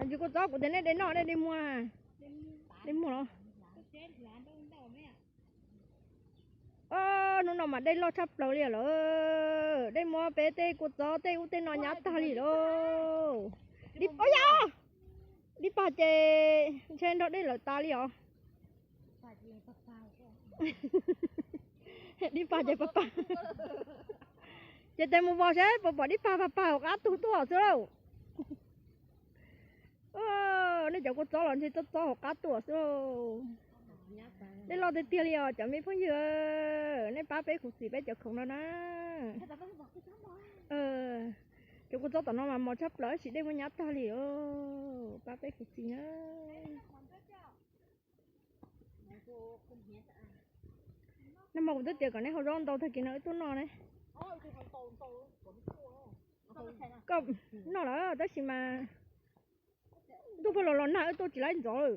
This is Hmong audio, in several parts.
Tsis kua txob kuv tias nej de noj nej de muag, de muag los. Hnub no mas dej loj tshaj plaws li lawm. Dej muab peb tej kua txob tej ub tej no nyab tag li lawm. Dib, ua yam, dib pag ces ntshe nrog dej lawm tas li os. Dib pag ces pag pag. Ces tes mus vos seb puas pom dib pag pag pag hauv qab tuag tuaj xwb lauj. Nej cov kua txob los ntshe txob txob hauv qab tuaj xwb. Dej loj tiag tiag li os cov me phooj ywg, nej pab peb khuv xim peb cov khoom no na. Cov kua txob tom no mas mos tshaj plaws tab sis dej muab nyab tag li os, pab peb khuv xim na. Nag hmo kuv twb tias kom neb hau zaub ntau tag kis no wb tuaj noj ne. Koj noj lawm tab sis mas ntuj pheej los los nag wb tuaj tsis laib ntxov lawm.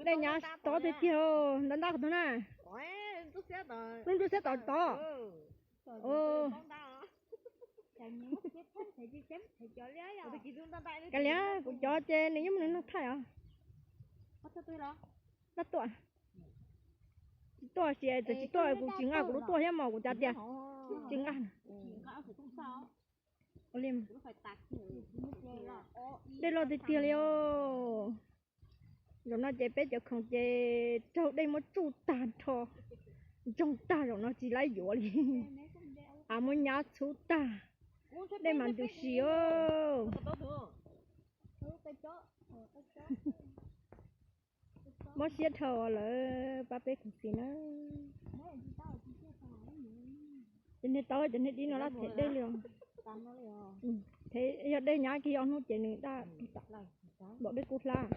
Dej nyab tob tiag tiag, ntab ntab qhov twg na? Lub ntsuab xiab tod tod. Kav liam, kuv cov ces nws yeej muaj nws nag thaij os. Npaj tuaj. Tsis tuaj ces txawm tsis tuaj kuv tsis nqa kuv lub tuaj thiab mas kuv cav tias tsis nqa. Dej loj tiag tiag li os. Zaum no ces peb cov khoom ces raug dej muab tsuj tag nrho, ntsoog tag, zaum no tsis laib yuav li. Av muab nyab txhub tag, dej mas ntws si os. Mob siab dhau lawm, pab peb khuv xim na. Cov niag taub cov niag dib no laj them dej li os. Yog dej nyab kiag ob hnub ces nws daj, npaum dej kub hlab.